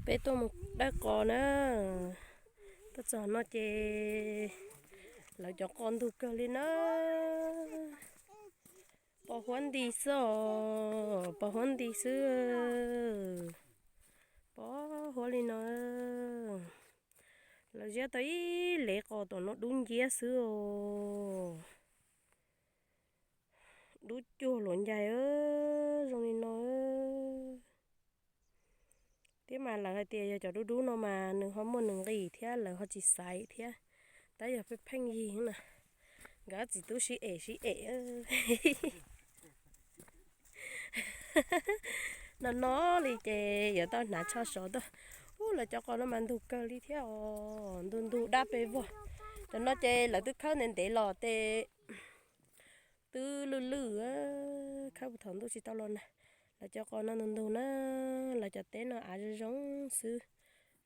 Peb tuaj mus dawb qos na. Tuaj txog no ces lawv cov qos ntug kawg li na. Pos huab nti xwb os, pos huab nti xwb. Pos huab li no. Lawv ziab tau ib lev qos tom no dub nciab xwb os. Dub cuag luam ncaig zoo li no. Thiab mas lawv hais tias yog cov dub dub no mas nws ho muaj nws nqis thiab lawv ho tsis xaiv thiab. Tab yog pheej pheej yig na, nkawd txiv tub sib em sib em no no li ces yuav tau hnav tsho sov tuaj. Ub, lawv cov qos no mas ntug kawg li thiab os, ntug ntug dab pes vog. Cov no ces lawv twb khawb ntev ntev los ces twb lwj lwj, khawb puag thaum ntuj tsis tau los nag. Lawv cov qos no ntug ntug na, lawv cov teb no av zoo zoo xwb,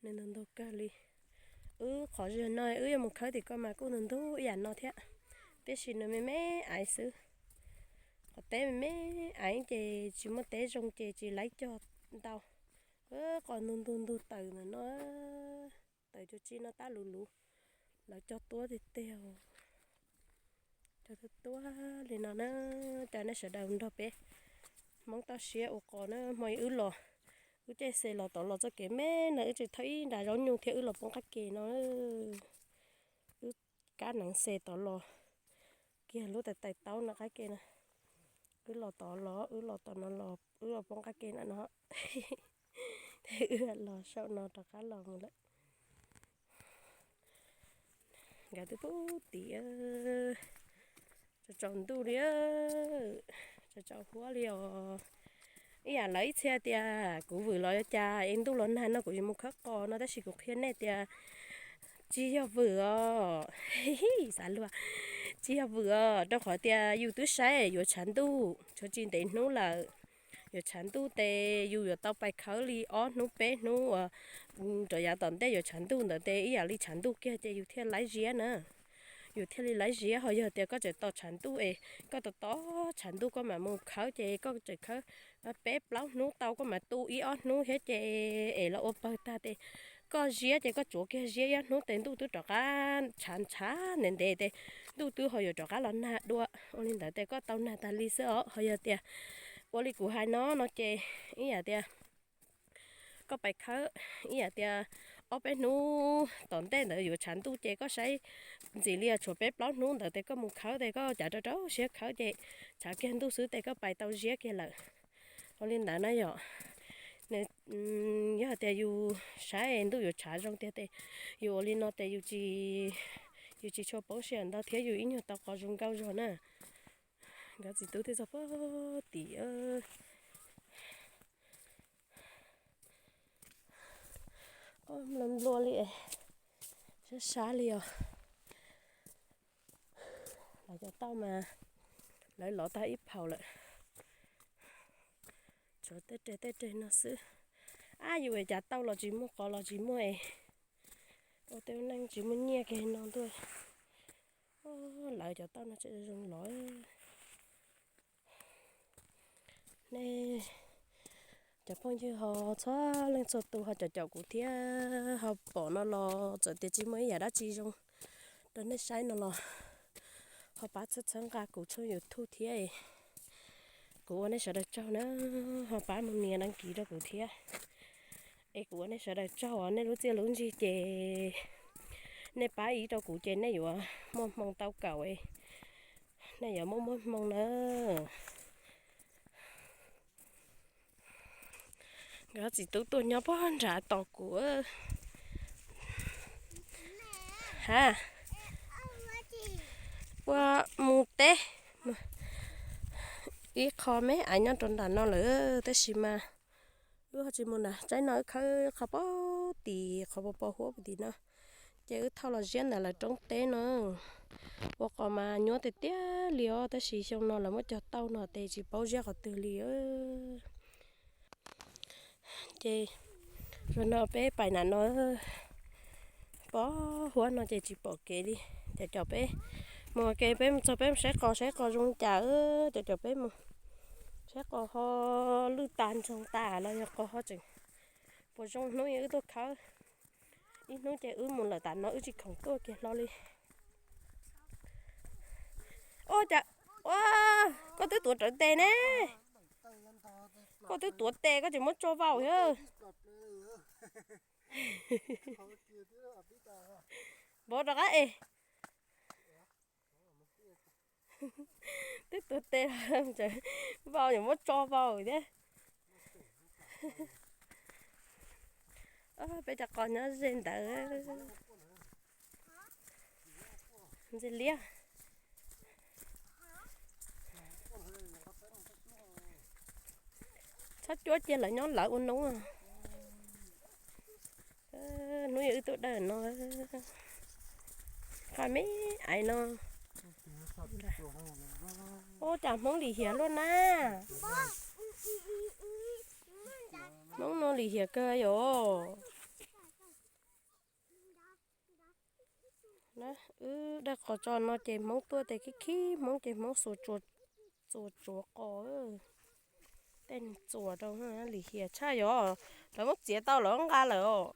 nws ntug ntug kawg li. Wb qhov zog no wb yuav mus khawb tim ko mas kuj ntug ntug ib yam no thiab, tiam sis nws me me aiv xwb. Qhov teb me me aiv ces tsis muaj teb zoo ces tsis laib cog ntau. Qos ntug ntug ntug tawm ntawm no, tawm cuag tsi no tab luv luv, lawv cog tuab tiag tiag. Cog tuab tuab li no na, cas nej sawv daws nrog peb Hmoob toj siab ua qos na. Hmo wb los, wb caij xe los tod los txoj kev me no wb tseem thawb ib nra zaub nyuj thiab wb los poob qab ke no. Wb kab neev xe tod los kiag lub tais tais taub no qab ke na. Wb los tod los, wb los tom no los wb los poob qab ke na no. Wb los saum no rov qab los mus lawm. Nkawd twb pub tim, tsaus tsaus ntuj li, tsaus tsaus huab li os. Ib yam lawv ib txhia tias kuv vwm los cas es ntuj los nag no kuv yuav mus khawb qos no, tab sis kuv qhia nej tias tsis yog vwm os. Xav luag, tsis yog vwm os, rau qhov tias yus twb saib yuav tshav ntuj, tshuav tsis ntev hnub lawm. Yuav tshav ntuj ces yus yuav tau pais khawb li ob hnub peb hnub uas rov yav tom ntej yuav tshav ntuj ntawd ces ib yam li tshav ntuj kiag ces yus thiaj laib ziab na. Yus thiaj li laib ziab, ho yog tias koj tseem tos tshav ntuj es koj tos tos tshav ntuj koj mam mus khawb ces koj tseem khawb peb plaub hnub tau koj mam tu ib ob hnub thiab ces es los ua pawg tag ces koj ziab ces koj tsuav kiag ziab ib ob hnub ces ntuj twb rov qab tshav ntshav ntev ntev ces ntuj twb ho yuav rov qab los nag dua. Ua li ntawd ces koj tau nag tag li xwb os. Ho yog tias ua li kuv hais no no ces ib yam tias koj pais khawb, ib yam tias ob peb hnub tom ntej ntawd yuav tshav ntuj ces koj saib ntxiv li tshuav peb plaub hnub ntawd ces koj mus khawb ces koj cav rau rau siab khawb ces tshav kiag ntuj xwb ces koj pais tau ziab kiag lawm. Ua li ntawd na yom. Yog tias yus saib ntuj yuav tshav zoo tiag ces yus ua li no ces yus tsis tshua poob siab ntau thiab yus ib nyuag tau qos zoo nkauj zog na. Nkawd txiv tub twb txog puag tim, nplua nplua li, sab sab li os. Lawv cov tauj mas lawv lov tag ib phaum lawm, tshuav tej reg tej reg no xwb. Ab, yus cas tauj los tsis muaj, qos los tsis muaj es ua tej neej tsis muaj nyiaj kiag no ntuj. Lawv cov tauj no tseem zoo lov. Nej cov phooj ywg ho txhua leej txhua tus ho caum caum kuv thiab ho pom no los txawm tias tsis muaj ib yam dab tsi zoo rau nej saib no los ho pab txhawb txhawb nqa kuv tshooj YouTube thiab. Kuv ua nej sawv daws tsaug na, ho pab mus nias đăng ký rau kuv thiab. Es kuv ua nej sawv daws tsaug os, nej lub txiaj lub ntsig ces nej pab ib rau kuv ces nej yuav muaj hmoo tau kaum, nej yuav muaj muaj hmoo na. Nkawd txiv tub tuaj nyob puag nram tos kuv. Ha, ua mus teb ib qho me aiv nyob rau nram no lawm tab sis mas wb ho tsis mus nram tsaib no, wb khawb qhov puag tim qhov pos pos huab puag tim no, ces wb thauj los ziab ntawm lawv roob teb no. Ua qos mas nyuaj tiag tiag li os, tab sis xyoo no lawv muab cog tauj no ces tsis paub ziab qhov twg li. Ces zaum no peb pais nram no, pos huab no ces tsis pom kev li. Ces caum peb mus ua ke, peb mus txog peb mus saib qos, saib qos zoo cas, caum caum peb mus saib qos ho lwj tas ntsoog tas los yog qos ho tseem Puas zoo hnub wb tuaj khawb, ib hnub ces wb mus lawm tam no wb tsis khoom tuaj kiag hlo li. Ua cas, ua, koj twb tuav rawv tes ne. Koj twb tuav tes koj tsis muab tso vau thiab. Npov rov qab es. Twb tuav tes los vau yuav muab tso vau thiab. Peb cov qos nyob ze ntawd. Ntse liab. Txhob cuab cia lawv nyob lawv ua noob. Hnub yog wb tuaj dawm no. Qhov me aiv no. Ua cas Hmoob lim hiam luaj na. Hmoob no lim hiam kawg yom. Wb dawm qos tso no ces Hmoob tuaj ces khib khib Hmoob ces Hmoob xuas tsuas, tsuas tsuas qos. Tej neeg txuas rau lim hiam tshaj yom, lawv muab txiav tau lawv nqa lawm os.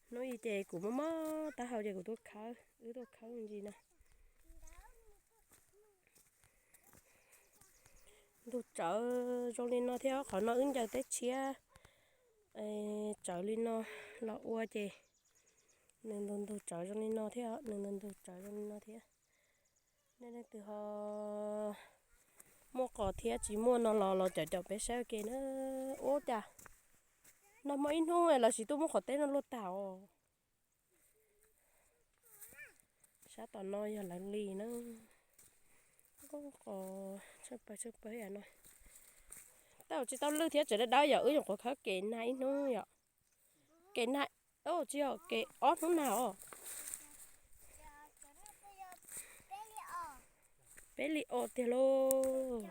Hnub i ces kuv mob mob taub hau ces kuv tuaj khawb, wb tuaj khawb me ntsis na. Ntug tsawv zoo li no thiab, qhov no wb ncaws teb tshiab tsawv li no los ua ces nws ntug ntug tsawv zoo li no thiab, nws ntug ntug tsawv zoo li no thiab. Nej leej twg ho muaj qos thiab tsis muaj no los los caum caum peb saib ua ke na. Ua cas nag hmo ib hnub lawv tsis tuaj muab qos teb no luaj tag os. Sab tom no yog lawv li na. Qos tsawg pawg tsawg pawg no. Tau tsis tau lwj thiab tseem dawb dawb yom, wb nyuam qhuav khawb kev nag ib hnub yom. Kev nag, tsis yog kev ob hnub nag os. Peb li os tiag lauj.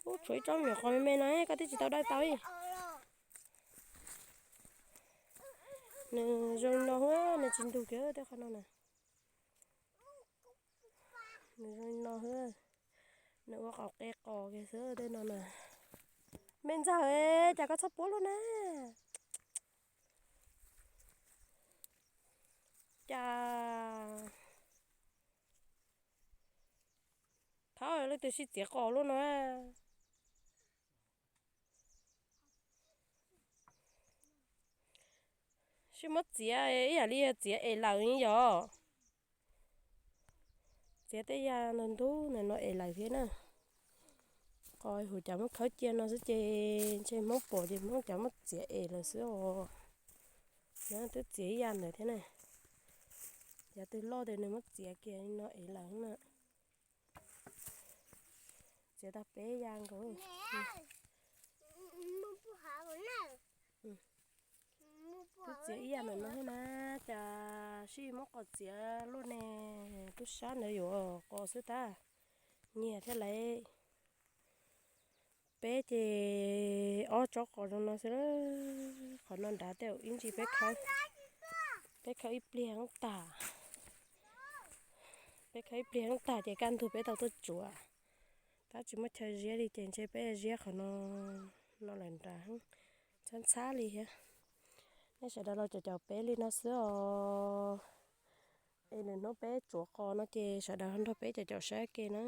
Ub, tshuav ib tsob me nyuam qos me me no koj twb tsis tau dawb tau li. Nws zoo li no xwb, nws tsis ntug kiag tej qhov no na. Nws zoo li no xwb, nws ua qos qe qos kiag xwb tej no na. Me ntxawg, cas koj txhob puab luaj na. Cas thov leej twg sib txiav qos luaj no. Sib muab txiav ib yam li txiav es lawm yom. Txiav tej yam ntug ntug no es lawm thiab na. Qos huv cov muab khawb cia no xwb ces ntshe Hmoob pom ces Hmoob cov muab txiav es lawm xwb os. Nws twb txiav ib yam ntawd thiab na. Yav twg loj ces nws muab txiav kiag no es lawm na. Txiav tag peb yam nkaus. Twb txiav ib yam ntawm no thiab na, cas sib muab qos txiav luaj ne. Tub sab ntawd yuav qos xwb tab, nyiag thiab lauj. Peb ces ob tsob qos zoo no xwb. Qhov no nrad tej ib ntsis peb khawb, peb khawb ib pliag tag. Peb khawb ib pliag tag ces kaj ntug peb tau tuaj tsuav. Tab tsis muaj chaw ziab li ces ntshe peb ziab qhov no, no lawm nrad, ntxhab ntxhab li thiab. Nej sawv daws los caum caum peb li no xwb os. Es lwm hnub peb tsuav qos no ces sawv daws nrog peb caum caum saib ke na.